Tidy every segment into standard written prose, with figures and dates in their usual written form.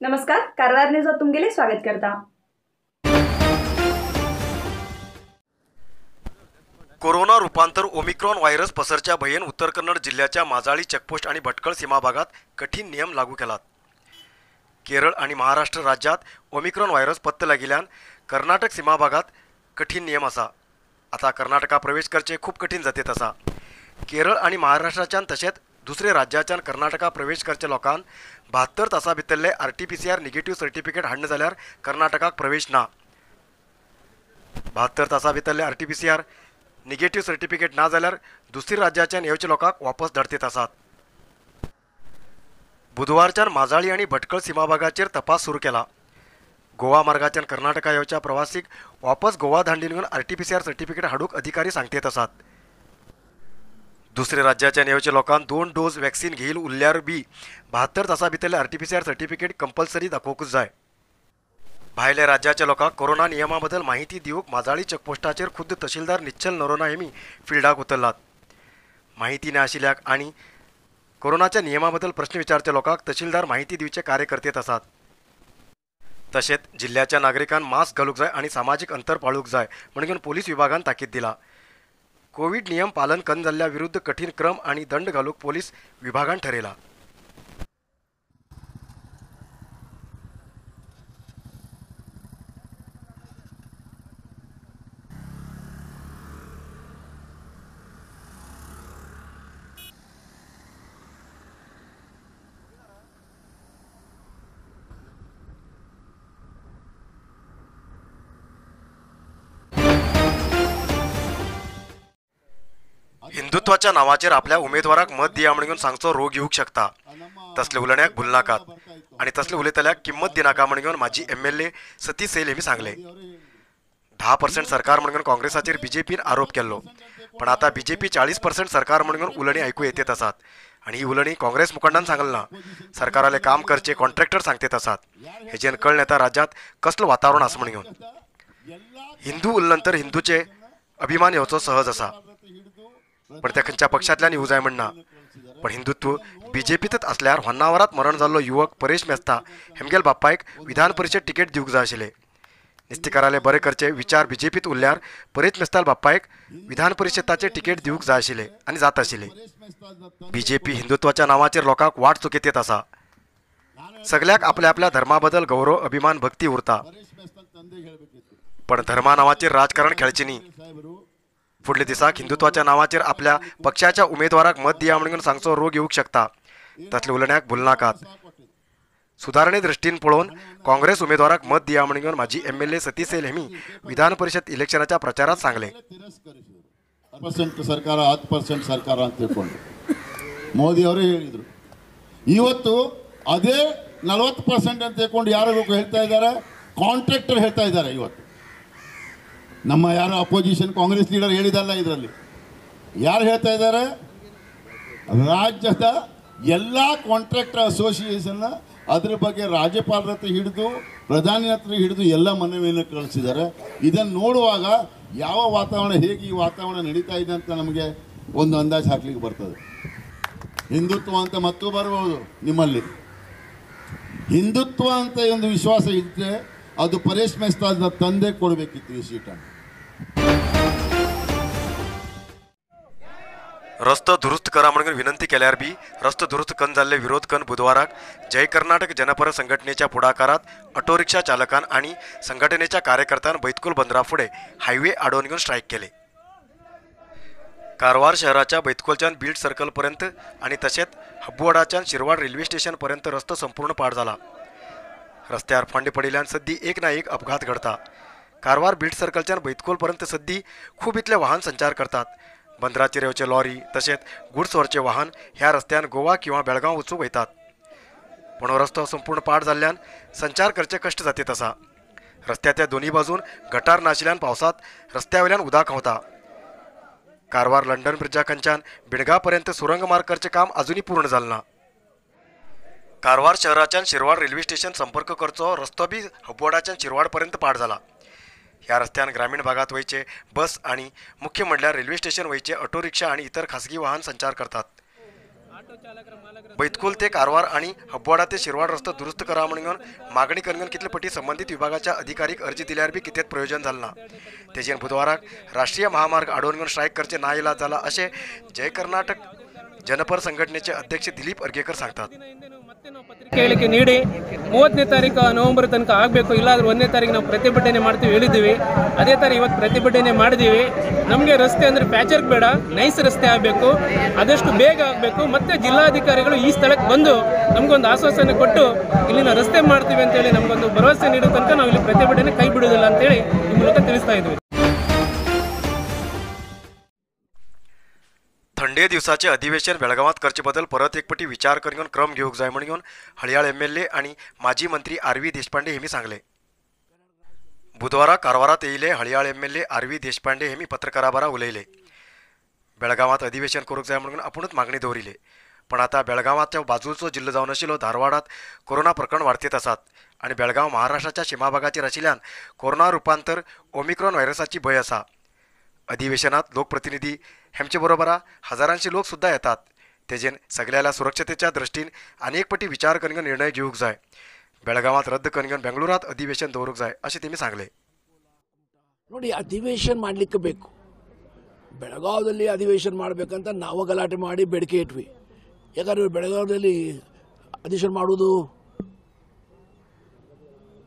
नमस्कार, कारवार न्यूजात तुमगेले स्वागत करता। कोरोना रूपांतर ओमिक्रॉन व्हायरस पसरच्या भयेन उत्तर कन्नड जिल्ह्याच्या माजाळी चेकपोस्ट आणि भटकळ सीमा भागात कठीण नियम लागू केलात। केरळ आणि महाराष्ट्र राज्यात ओमिक्रॉन व्हायरस पत्त लागिल्यान कर्नाटक सीमा भागात कठीण नियम असा। आता कर्नाटका प्रवेश करचे खूप कठीण जाते तसा। केरळ आणि महाराष्ट्राच्यान तसेच दुसरे राज्याच्यान कर्नाटका प्रवेश करचे लोकांक 72 तासा भितरले RT-PCR negative certificate हाडना जाल्यार कर्नाटकाक प्रवेश ना। 72 तासा भितरले RT-PCR negative certificate ना जाल्यार दुसरी राज्याच्यान येवचे लोकांक वापस धाडतेत आसात। बुधवारच्यान माजाळी आणि भटकळ सीमाभागाचेर तपास सुरू केला। गोवा मार्गाच्यान कर्नाटका येवच्या प्रवासीक वापस गोवा धांडीन घेवन RT-PCR certificate हाडूंक अधिकारी सांगतेत आसात। दुसरे राज्याच्यान येवच्या लोकांक 2 डोस वॅक्सिन घेईल उरल्यार बी 72 तासा भितरले RT-PCR certificate compulsory दाखोवंकूच जाय। भायल्या राज्याच्या लोकांक कोरोना नियमा बद्दल माहिती दिवंक माजाळी चेकपोस्टाचेर खुद्द तहसीलदार निश्चल नरोना हेमी फिल्डाक उतरलात। माहिती नाशिल्ल्याक आनी कोरोनाच्या नियमा बद्दल प्रश्न विचारच्या लोकांक तहसीलदार माहिती दिवचे कार्य करतेत आसात। तशेंच जिल्ह्याच्या नागरिकांक मास्क घालूंक जाय आनी सामाजीक अंतर पाळूंक जाय म्हणून पोलीस विभागान ताकीद दिला। कोविड नियम पालन कन जाल्ल्या विरुद्ध कठीण क्रम आनी दंड घालूंक पोलीस विभागान ठरयला। हिंदुत्वाच्या नावाचेर आपल्या उमेदवाराक मत दिया म्हणून सांगचो रोग येवंक शकता। तसले उलण्याक भुलनाकात आणि तसले उलयतल्याक किंमत दिनाका म्हणून माजी MLA Satish सैल हेमी सांगले। 10% सरकार म्हणून काँग्रेसाचेर बीजेपीन आरोप केल्लो, पण आता बीजेपी 40% सरकार म्हणून उलणी आयकू येतेत आसात आणि ही उलणी काँग्रेस मुखंडान सांगल ना। सरकाराले काम करचे कॉन्ट्रॅक्टर सांगतेत आसात। हेजेन कळ्ळें येता राज्यात कसलो वातावरण आसा म्हणून। हिंदू उरलनंतर हिंदूचे अभिमान येवचो सहज आसा, पण त्या खंयच्या पक्षांतल्यान येवं जाय म्हणना। पण हिंदुत्व बीजेपीतच असल्यार होन्नावरात मरण जाल्लो युवक परेश मेस्ता हेमगेल बापायक विधान परिषद तिकेट दिवंक जाय आशिल्लें। निस्तिकाराले बरे करचे विचार बीजेपीत उरल्यार परेश मेस्ताल बापायक विधान परिषदाचे तिकेट दिवंक जाय आशिल्लें आनी जात आशिल्लें। बीजेपी हिंदुत्वाच्या नांवाचेर लोकांक वाट चुकयत आसा। सगळ्याक आपल्या आपल्या धर्मा बद्दल गौरव, अभिमान, भक्ती उरता, पण धर्मा नांवाचेर राजकारण खेळचें न्ही। फुडल्या दिसाक हिंदुत्वाच्या नावाचेर आपल्या पक्षाच्या उमेदवाराक मत दिया म्हणून सांगचो रोग येवंक शकता। तसले उलण्याक भुलनाकात। सुधारणे दृष्टीन पळोवन काँग्रेस उमेदवाराक मत दिया म्हणून माजी MLA Satish सैल हेमी विधान परिषद इलेक्शनाच्या प्रचारात सांगले। 10% सरಕಾರ 10% ಸರ್ಕಾರ ಅಂತ ತಿಳ್ಕೊಂಡು ಮೋದಿ ಅವರೇ ಹೇಳಿದರು। ಇವತ್ತು ಅದೇ 40% ಅಂತ ತಿಳ್ಕೊಂಡು ಯಾರು ಹೇಳ್ತಾ ಇದ್ದಾರೆ, ಕಾಂಟ್ರಾಕ್ಟರ್ ಹೇಳ್ತಾ ಇದ್ದಾರೆ। ಇವತ್ತು ನಮ್ಮ ಯಾರು ಅಪೋಸಿಷನ್ ಕಾಂಗ್ರೆಸ್ ಲೀಡರ್ ಹೇಳಿದಲ್ಲ, ಇದರಲ್ಲಿ ಯಾರು ಹೇಳ್ತಾ ಇದ್ದಾರೆ, ರಾಜ್ಯದ ಎಲ್ಲ ಕಾಂಟ್ರಾಕ್ಟರ್ ಅಸೋಸಿಯೇಷನ್ನ ಅದರ ಬಗ್ಗೆ ರಾಜ್ಯಪಾಲರ ಹತ್ರ ಹಿಡಿದು ಪ್ರಧಾನಿ ಹತ್ರ ಹಿಡಿದು ಎಲ್ಲ ಮನವಿಯನ್ನು ಕಳಿಸಿದ್ದಾರೆ. ಇದನ್ನು ನೋಡುವಾಗ ಯಾವ ವಾತಾವರಣ, ಹೇಗೆ ಈ ವಾತಾವರಣ ನಡೀತಾ ಇದೆ ಅಂತ ನಮಗೆ ಒಂದು ಅಂದಾಜು ಹಾಕ್ಲಿಕ್ಕೆ ಬರ್ತದೆ. ಹಿಂದುತ್ವ ಅಂತ ಮತ್ತೂ ಬರ್ಬೋದು ನಿಮ್ಮಲ್ಲಿ. ಹಿಂದುತ್ವ ಅಂತ ಒಂದು ವಿಶ್ವಾಸ ಇದ್ದರೆ ಅದು ಪರೇಶ್ ಮೆಸ್ತಾದ ತಂದೆ ಕೊಡಬೇಕಿತ್ತು ಈ ಸೀಟನ್ನು. रस्तो दुरुस्त करा म्हणून विनंती केल्यार बी रस्तो दुरुस्त कन जाल्ले विरोध कन बुधवाराक जय कर्नाटक जनपर संघटनेच्या पुढाकारात ऑटो रिक्षा चालकान आणि संघटनेच्या कार्यकर्त्यान बैतकुल बंदरा फुडें हायवे आडोवन घेवन स्ट्रायक केले। कारवार शहराच्या बैतकुलच्यान बीड सर्कलपर्यंत आणि तशेंच हब्बुवाडाच्यान शिरवाड रेल्वे स्टेशनपर्यंत रस्तो संपूर्ण पाड जाला। रस्त्यार फोंडे पडिल्ल्यान सद्दी एक ना एक अपघात घडता। कारवार बीड सर्कलच्यान बैतकुलपर्यंत सद्दी खूब इतले वाहन संचार करतात। बंदराचेर येवचे लॉरी तशेंच गुड्स व्हरचे वाहन ह्या रस्त्यान गोवा किंवा बेळगांव वचूंक वयतात, पूण हो रस्तो संपूर्ण पाड जाल्ल्यान संचार करचे कश्ट जातीत आसा। रस्त्याच्या दोन्ही बाजून गटार नाशिल्ल्यान पावसांत रस्त्या वयल्यान उदक व्हांवता। कारवार लंडन ब्रिजा खंयच्यान बिडगा पर्यंत सुरंग मार्ग करचें काम अजुनूय पूर्ण जालें ना। कारवार शहराच्यान शिरवाड रेल्वे स्टेशन संपर्क करचो रस्तो बी हब्बोडाच्यान शिरवाड पर्यंत पाड जाला। ह्या रस्त्यान ग्रामीण भागात वयचे बस आणि मुख्य म्हणल्यार रेल्वे स्टेशन वयचे ऑटो रिक्षा आणि इतर खासगी वाहन संचार करतात। बैतकुल ते कारवार आणि हब्बवाडा ते शिरवाड रस्तो दुरुस्त करा म्हणून मागणी करून कितले पटी संबंधित विभागाच्या अधिकारीक अर्जी दिल्यार बी कितेंच प्रयोजन जालें ना. तेजेन बुधवाराक राष्ट्रीय महामार्ग आडोवन घेवन स्ट्रायक करचे ना इलाज जाला अशें जय कर्नाटक जनपर संघटनेचे अध्यक्ष दिलीप अर्गेकर सांगतात. ಹೇಳಿಕೆ ನೀಡಿ 30ನೇ ತಾರೀಕು ನವೆಂಬರ್ ತನಕ ಆಗಬೇಕು, ಇಲ್ಲಾಂದ್ರೆ 1ನೇ ತಾರೀಕು ನಾವು ಪ್ರತಿಭಟನೆ ಮಾಡ್ತೀವಿ ಹೇಳಿದ್ದೀವಿ. ಅದೇ ಥರ ಇವತ್ತು ಪ್ರತಿಭಟನೆ ಮಾಡಿದ್ದೀವಿ. ನಮಗೆ ರಸ್ತೆ ಅಂದರೆ ಪ್ಯಾಚರ್ಕ್ ಬೇಡ, ನೈಸ್ ರಸ್ತೆ ಆಗಬೇಕು, ಆದಷ್ಟು ಬೇಗ ಆಗಬೇಕು. ಮತ್ತು ಜಿಲ್ಲಾಧಿಕಾರಿಗಳು ಈ ಸ್ಥಳಕ್ಕೆ ಬಂದು ನಮಗೊಂದು ಆಶ್ವಾಸನೆ ಕೊಟ್ಟು ಇಲ್ಲಿನ ರಸ್ತೆ ಮಾಡ್ತೀವಿ ಅಂತೇಳಿ ನಮಗೊಂದು ಭರವಸೆ ನೀಡೋ ತನಕ ನಾವು ಇಲ್ಲಿ ಪ್ರತಿಭಟನೆ ಕೈ ಬಿಡೋದಿಲ್ಲ ಅಂತೇಳಿ ಈ ಮೂಲಕ ತಿಳಿಸ್ತಾ ಇದ್ವಿ. थंडे दिवसाचे अधिवेशन बेळगावात करचे बदल परत एक पटी विचार करून क्रम घेवंक जाय म्हणून हळयाळ एमएलए आणि माजी मंत्री आर.व्ही. देशपांडे हेमी सांगले. बुधवारा कारवारात येयले हळयाळ एमएलए आर.व्ही. देशपांडे हेमी पत्रकाराबरा उलयले. बेळगावात अधिवेशन करूंक जाय म्हणून आपुणूच मागणी दवरिले, पण आतां बेळगावाच्या बाजूचो जिल्लो जावन आशिल्लो धारवाडात कोरोना प्रकरण वाडतीत आसात आनी बेळगांव महाराष्ट्राच्या शिमाभागाचेर आशिल्ल्यान कोरोना रुपांतर ओमिक्रॉन व्हायरसाची भंय आसा. अधिवेशनात लोकप्रतिनिधी हेमचे बरोबर हजारांशी लोक सुद्धा येतात, तेजेन सगळ्याला सुरक्षतेच्या दृष्टीन अनेक पटी विचार करून निर्णय घेवंक जाय. बेळगावात रद्द करून बेंगळुरात अधिवेशन दवरूंक जाय अशें तेमी सांगले. ನೋಡಿ, ಅಧಿವೇಶನ ಮಾಡಲಿಕ್ಕೆ ಬೇಕು. ಬೆಳಗಾವದಲ್ಲಿ ಅಧಿವೇಶನ ಮಾಡಬೇಕಂತ ನಾವು ಗಲಾಟೆ ಮಾಡಿ ಬೇಡಿಕೆ ಇಟ್ವಿ. ಯಾಕಂದರೆ ಬೆಳಗಾವದಲ್ಲಿ ಅಧಿವೇಶನ ಮಾಡುವುದು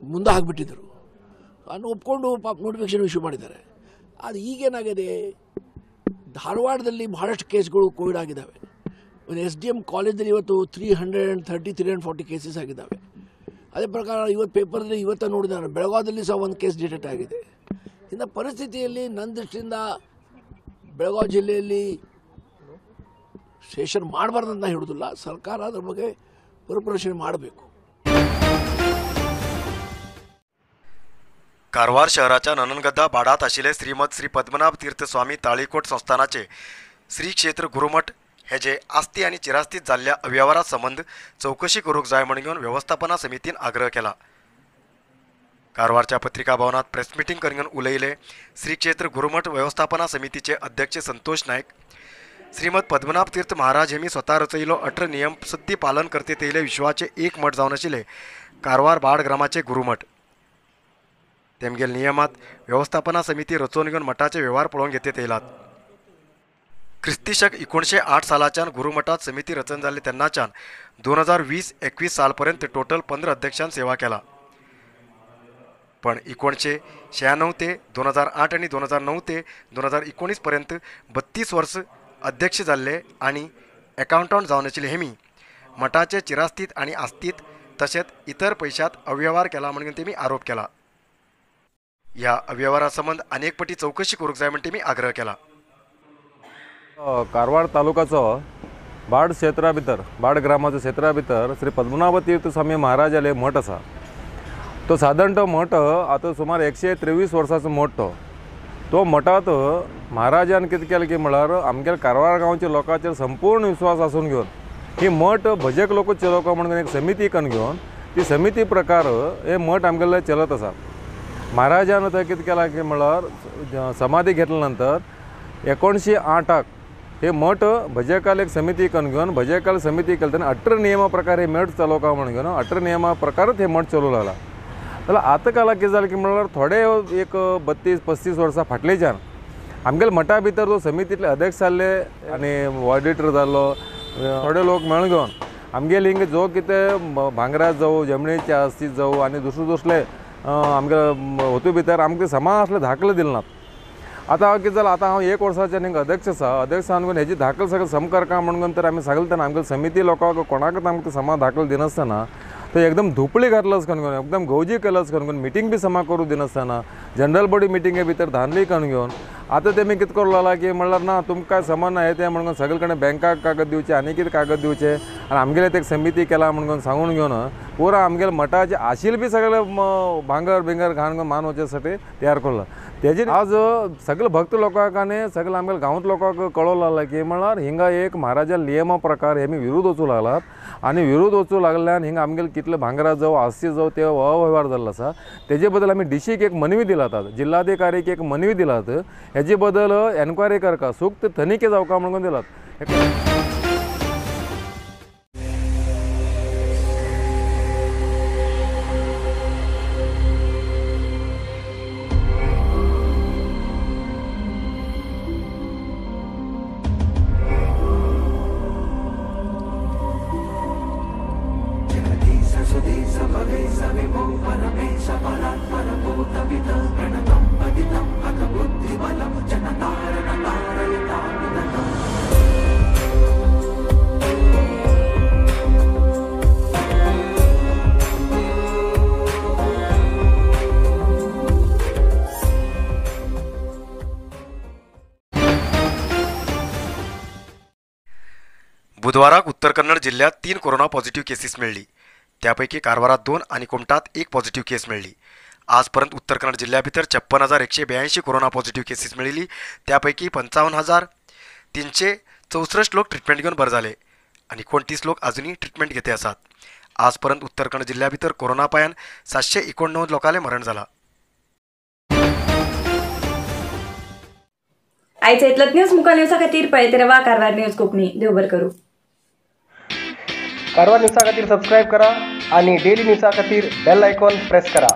ಮುಂದೆ ಹಾಕಿಬಿಟ್ಟಿದ್ದರು. ಅದನ್ನು ಒಪ್ಕೊಂಡು ಪಾಪ ನೋಟಿಫಿಕೇಶನ್ ಇಶ್ಯೂ ಮಾಡಿದ್ದಾರೆ. ಅದು ಈಗೇನಾಗಿದೆ, ಧಾರವಾಡದಲ್ಲಿ ಬಹಳಷ್ಟು ಕೇಸ್ಗಳು ಕೋವಿಡ್ ಆಗಿದ್ದಾವೆ. ಒಂದು ಎಸ್ ಡಿ ಎಮ್ ಕಾಲೇಜಲ್ಲಿ ಇವತ್ತು 330-340 ಕೇಸಸ್ ಆಗಿದ್ದಾವೆ. ಅದೇ ಪ್ರಕಾರ ಇವತ್ತು ಪೇಪರ್ದಲ್ಲಿ ಇವತ್ತು ನೋಡಿದ ನಾನು, ಬೆಳಗಾವದಲ್ಲಿ ಸಹ ಒಂದು ಕೇಸ್ ಡಿಟೆಕ್ಟ್ ಆಗಿದೆ. ಇಂಥ ಪರಿಸ್ಥಿತಿಯಲ್ಲಿ ನನ್ನ ದೃಷ್ಟಿಯಿಂದ ಬೆಳಗಾವಿ ಜಿಲ್ಲೆಯಲ್ಲಿ ಸೆಷನ್ ಮಾಡಬಾರ್ದಂತ ಹೇಳೋದಿಲ್ಲ, ಸರ್ಕಾರ ಅದ್ರ ಬಗ್ಗೆ ಪ್ರಿಪರೇಷನ್ ಮಾಡಬೇಕು. कारवार शहराच्या नननगद्दा बाडात आशिल्ले श्रीमद श्री पद्मनाभ तीर्थ स्वामी ताळीकोट संस्थानाचे श्री क्षेत्र गुरुमठ हेजे आस्ती आनी चिरास्तीत जाल्ल्या अव्यवहारा संबंद चवकशी करूंक जाय म्हणून व्यवस्थापना समितीन आग्रह केला. कारवारच्या पत्रिका भवनात प्रेस मिटींग करून उलयले श्री क्षेत्र गुरुमठ व्यवस्थापना समितीचे अध्यक्ष संतोष नायक. श्रीमद पद्मनाभ तीर्थ महाराज हेमी स्वता रचयिल्लो 18 नियम सत्य पालन करते तेयले विश्वाचे एक मठ जावन आशिल्ले कारवार बाड ग्रामाचे गुरुमठ. तेमगेल नियमात व्यवस्थापना समिती रचोवन घेवन मठाचे व्यवहार पळोवन घेत येयलात. क्रिस्ती शक 1908 सालाच्यान गुरुमठात समिती रचन जाल्ली तेन्नाच्यान 2020-21 सालपर्यंत टोटल 15 अध्यक्षान सेवा केला. पण 1996 ते 2008 आनी 2009 ते 2019 पर्यंत 32 वर्स अध्यक्ष जाल्ले आनी एकाउंटंट जावन आशिल्ले हेमी मठाचे चिरास्तीत आनी आस्तीत तशेंच इतर पैशात अव्यवहार केला म्हणून तेमी आरोप केला. ह्या अव्यवहारा संबंद अनेक पटी चवकशी करूंक जाय म्हण तेमी आग्रह केला. कारवार तालुकाचो बाड क्षेत्रा भितर, बाड ग्रामाचो क्षेत्रा भितर श्री पद्मनाभ तीर्थ स्वामी महाराजाले मठ आसा. तो सादारण तो मठ आतां सुमार 123 वर्सांचो मठ. तो तो मठांत महाराजान कितें केलें की म्हळ्यार आमगेल्या कारवार गांवच्या लोकांचेर संपूर्ण विश्वास आसून घेवन ही मठ भजक लोक चलोवका म्हणून एक समिती करून घेवन ती समिती प्रकार हे मठ आमगेले चलत आसा. महाराजान थंय कितें केलां की म्हळ्यार समाधी घेतल्या नंतर 1908 हे मठ भजकाल एक समिती करून घेवन भजकाल समिती केली तेन्ना 18 नियमा प्रकार हे मठ चलोवका म्हणून घेवन 18 नियमा प्रकारच हे मठ चलोवंक लागला. जाल्यार आतां काळाक कितें जालें की म्हळ्यार थोडे एक 32-35 वर्सां फाटल्याच्यान आमगेल्या मठा भितर जो समितींतले अध्यक्ष जाल्ले आनी ऑडिटर जाल्लो थोडे लोक मेळून घेवन आमगेले हिंगा जो कितें भांगरा जावं जमनीचे आस्ती जावं आनी दुसरे दुसरे आमगेले होतू भितर आमकां समा असले दाखले दिले नात. आतां हांव कितें जालां, आतां हांव एक वर्साच्यान हिंगा अध्यक्ष आसा. अध्यक्ष आसा हेजी दाखल सगळें सम करका म्हणून तर आमी सगळें तेन्ना आमगेले समिती लोकांक कोणाकच आमकां समा दाखल दिनासतना तो एकदम धुपळी घातलंच करून घेवन एकदम गवजी केलंच करून घेवन मिटींग बी समा करूं दिनासतना जनरल बॉडी मिटिंगे भितर धांदली करून घेवन आतां तेमी कितें करूं लागला की म्हणल्यार ना तुमकां समान ना हे तें म्हणून सगळे कडेन बँकाक कागद दिवचे आनी कितें कागद दिवचे आनी आमगेले ते समिती केला म्हणून सांगून घेवन पुरा आमगेले मठाचे आशिल बी सगळे भांगर बिंगर घाण मान वचसाठी तयार करला. तेजेर आज सगळे भक्त लोकांक आनी सगळे आमगेले गांवांत लोकांक कळोवंक लागला की म्हणल्यार हिंगा एक महाराजा नियमा प्रकार हे मी विरोध वचूं लागलात आनी विरोध वचूं लागल्यान हिंगा आमगेले कितले भांगरा जावं आस्ती जावं ते अव्यवहार जाल्लो आसा. तेजे बद्दल आमी डीसीक एक मनवी दिलात, जिल्हाधिकारीक एक मनवी दिलात, हेजे बद्दल एनक्वायरी करका सूक्त तनिखे जावका म्हणून दिलात. बुधवाराक उत्तर कन्नड जिल्ह्यात 3 कोरोना पॉझिटिव्ह केसीस मेळ्ळी. त्यापैकी कारवारात 2 आणि कुमटात 1 पॉझिटिव्ह केस मेळ्ळी. आजपर्यंत उत्तर कन्नड जिल्ह्याभितर 56,182 कोरोना पॉझिटिव्ह केसीस मेळिल्ली. त्यापैकी 55,364 लोक ट्रिटमेंट घेवन बरे जाले आनी 29 लोक अजूनय ट्रिटमेंट घेते आसात. आजपर्यंत उत्तर कन्नड जिल्ह्याभितर कोरोना पायान 789 लोकांले मरण जाला. आयचे इतलत न्यूज मुखार न्यूजा खातीर पळयत रावा कारवार न्यूज कोंकणी. देव बरें करूं. कारवार न्यूजा खातीर सबस्क्रायब करा आणि डेली न्यूजा खातीर बेल आयकॉन प्रेस करा.